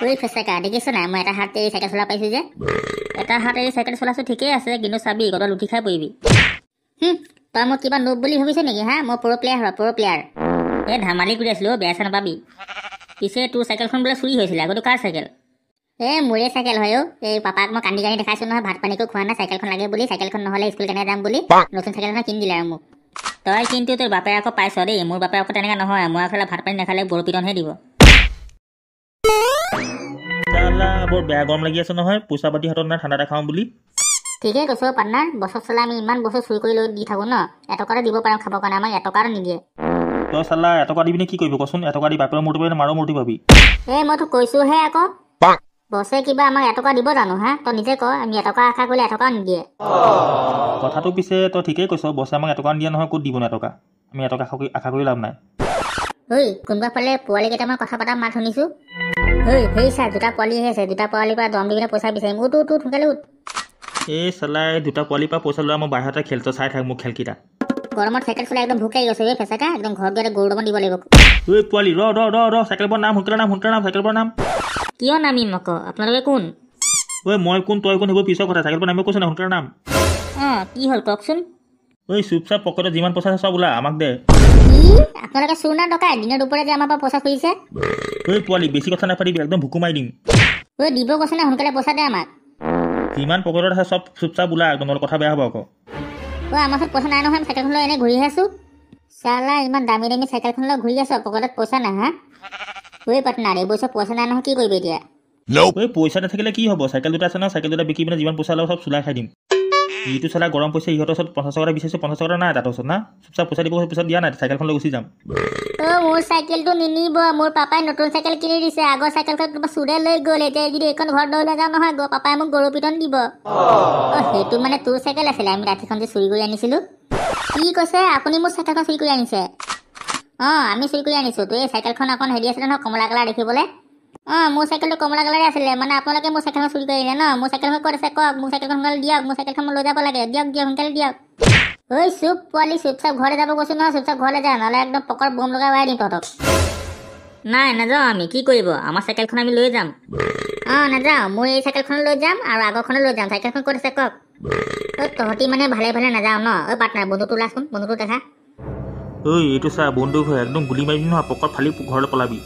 ঐ ফেচেকা, দেখিছ নাই মই এটা হাত এৰি চাইকেল চলাব পাৰিছোঁ যে? এটা হাত এৰি চাইকেল চলাইছোঁ ঠিকেই আছে, কিন্তু চাবি ক'ৰবাত লুটি খাই পৰিবি। তই মোক কিবা নোব বুলি ভাবিছ নেকি হা? মই প্ৰ' প্লেয়াৰ হয়, প্ৰ' প্লেয়াৰ। এই ধেমালি কৰি আছিলোঁ, বেয়া চেয়া নাপাবি। পিছে তোৰ চাইকেলখন বোলে চুৰি হৈছিলে, আগতো কাৰ চাইকেল? এই মোৰে চাইকেল হয় অ'। এই পাপাক মই কান্দি কান্দি দেখাইছোঁ নহয়, ভাত পানীকো খোৱা নাই, চাইকেলখন লাগে বুলি, চাইকেলখন নহ'লে স্কুল কেনেকৈ যাম বুলি। নতুন চাইকেল এখন কিনি দিলে আৰু মোক। তই কিন্তু তোৰ বাপেৰে আকৌ পাইছ দেই, মোৰ বাপেৰে আকৌ তেনেকুৱা নহয়। মই আকৌ ভাত পানী নাখালে গৰু পিটনহে দিব। চালা বৰ বেয়া গৰম লাগি আছে নহয়, পইচা পাতি হাতত নাই, ঠাণ্ডা এটা খাওঁ বুলি। ঠিকেই কৈছ পাৰ্টনাৰ, বছৰ চলা আমি ইমান বস্তু চুৰি কৰি লৈ দি থাকোঁ ন, এটকাটো দিব পাৰোঁ খাবৰ কাৰণে, আমাক এটকাটো নিদিয়ে। তই চালা এটকা দি পিনে কি কৰিবি কচোন? এটকা দি বাপেৰৰ মূৰটো পাবি নে মাৰৰ মূৰটো পাবি? এই মই তোক কৈছোঁহে আকৌ, বছে কিবা আমাক এটকা দিব জানো হা? তই নিজে ক, আমি এটকা আশা কৰিলে এটকাও নিদিয়ে। কথাটো পিছে তই ঠিকেই কৈছ, বছে আমাক এটকা নিদিয়ে নহয়, ক'ত দিব নো এটকা? আমি এটকা আশা কৰি লাভ নাই। ঐ কোনোবা ফালে পোৱালি কেইটামান কথা পতা মাত শুনিছোঁ। ঐ সেই চা, দুটা পোৱালি আহি আছে, দুটা পোৱালিৰ পৰা দম দি পিনে পইচা বিচাৰিম। উঠ উঠ উঠ, সোনকালে উঠ। এই চালা এই দুটা পোৱালিৰ পৰা পইচা লোৱা, মই বাহিৰতে খেল, তই চাই থাক মোৰ খেলকেইটা। গৰমত চাইকেল চলাই একদম ভোক লাগি গৈছে এই ফেচেকা, একদম ঘৰত গৈ গৰু দমন দিব লাগিব। ঐ পোৱালি ৰ ৰ ৰ ৰ, চাইকেল পৰা নাম, সোনকালে নাম, সোনকালে নাম, চাইকেল পৰা নাম। কিয় নামিম আকৌ, আপোনালোকে কোন? ঐ মই কোন তই কোন সেইবোৰ পিছৰ কথা, চাইকেল পৰা নামিব কৈছো নাই, সোনকালে নাম। অঁ কি হ'ল কওকচোন? ঐ চুপচাপ পকেটত যিমান পইচা আছে চব ওলা আমাক দে। কি আপোনালোকে চোৰ না ডকাইত, দিনৰ দুপৰীয়া যে আমাৰ পৰা পইচা খুজিছে? ঐ পোৱালি বেছি কথা নাপাতিবি, একদম ভুকু মাৰি দিম। ঐ দিব কৈছে নাই, সোনকালে পইচা দে আমাক। যিমান পকেটত আছে চব চুপচাপ ওলা, একদম নহ'লে কথা বেয়া হ'ব আকৌ। ঐ আমাৰ ওচৰত পইচা নাই নহয়, আমি চাইকেলখন লৈ এনেই ঘূৰিহে আছোঁ। চালা ইমান দামী দামী চাইকেলখন লৈ ঘূৰি আছ, পকেটত পইচা নাই হা? ঐ পাৰ্টনাৰ, এইবোৰ চব পইচা নাই নহয়, কি কৰিবি এতিয়া? ঐ পইচা নাথাকিলে কি হ'ব, চাইকেল দুটা আছে নহয়, চাইকেল দুটা বিকি পিনে যিমান পইচা ওলাব চব চুলাই খাই দিম। যিটো চালা গৰম পইচা, ইহঁতৰ ওচৰত 50 টকা এটা বিচাৰিছোঁ, 50 টকা নাই তাহাঁতৰ ওচৰত না। চুপচাপ পইচা দিব, পইচা দিয়া নাই, চাইকেলখন লৈ গুচি যাম। অ' মোৰ চাইকেলটো নিনিব, মোৰ পাপাই নতুন চাইকেল কিনি দিছে, আগৰ চাইকেলখন কিবা চোৰে লৈ গ'ল। এতিয়া যদি এইখন ঘৰত লৈ নাযাওঁ নহয়, পাপাই মোক গৰু পিটন দিব। অ' সেইটো মানে তোৰ চাইকেল আছিলে, আমি ৰাতিখন যে চুৰি কৰি আনিছিলোঁ। কি কৈছে আপুনি মোৰ চাইকেলখন চুৰি কৰি আনিছে? অঁ আমি চুৰি কৰি আনিছোঁ। তোৰ এই চাইকেলখন অকণ হেৰি আছিলে নহয়, কমলা কালাৰ দেখিবলৈ। অঁ মোৰ চাইকেলটো কমলা কালাৰে আছিলে, মানে আপোনালোকে মোৰ চাইকেলখন চুৰি কৰি আনিলে ন? মোৰ চাইকেলখন ক'ত আছে কওক, মোৰ চাইকেলখন সোনকালে দিয়ক, মোৰ চাইকেলখন মই লৈ যাব লাগে, দিয়ক দিয়ক সোনকালে দিয়ক। ঐ চুপ পোৱালি, চুপচাপ ঘৰলৈ যাব কৈছোঁ নহয়, চুপচাপ ঘৰলৈ যা, নহ'লে একদম পকৰ বম লগাই উৰাই দিম তহঁতক। নাই নাযাওঁ আমি, কি কৰিব, আমাৰ চাইকেলখন আমি লৈ যাম। অঁ নাযাওঁ, মোৰ এই চাইকেলখনো লৈ যাম আৰু আগৰখনো লৈ যাম। চাইকেলখন ক'ত আছে কওক? ঐ তহঁতি মানে ভালে ভালে নাযাওঁ ন? ঐ পাৰ্টনাৰ বন্ধুটো ওলাচোন, বন্ধুটো দেখা। ঐ এইটো চা বন্দুক হয়, একদম গুলি মাৰি দিম নহয়, পকত ফালি ঘৰলৈ পলাবি।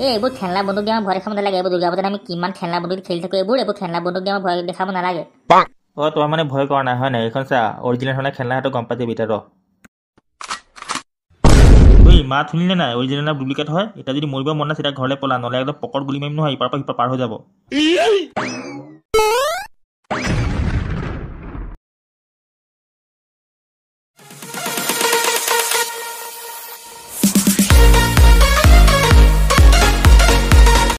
এই এইবোৰ খেলনা বন্দুক দি আমাক ভয় দেখাব নালাগে, এইবোৰ দুৰ্গা পূজাত আমি কিমান খেলনা বন্দুক দি খেলি থাকোঁ, এইবোৰ খেলনা বন্দুক দি আমাক ভয় দেখাব নালাগে। অ' তই মানে ভয় কৰা নাই হয় নাই? এইখন চা অৰিজিনেল হয় নাই খেলনা, সেইটো গম পাই যাবি এতিয়া ৰ। ঐ মাত শুনিলে নাই, অৰিজিনেল না ডুপ্লিকেট হয়? এতিয়া যদি মৰিব মন নাই তেতিয়া ঘৰলৈ পলা, নহ'লে একদম পকত গুলি মাৰিম নহয়, ইপাৰ পৰা সিপাৰ পাৰ হৈ যাব।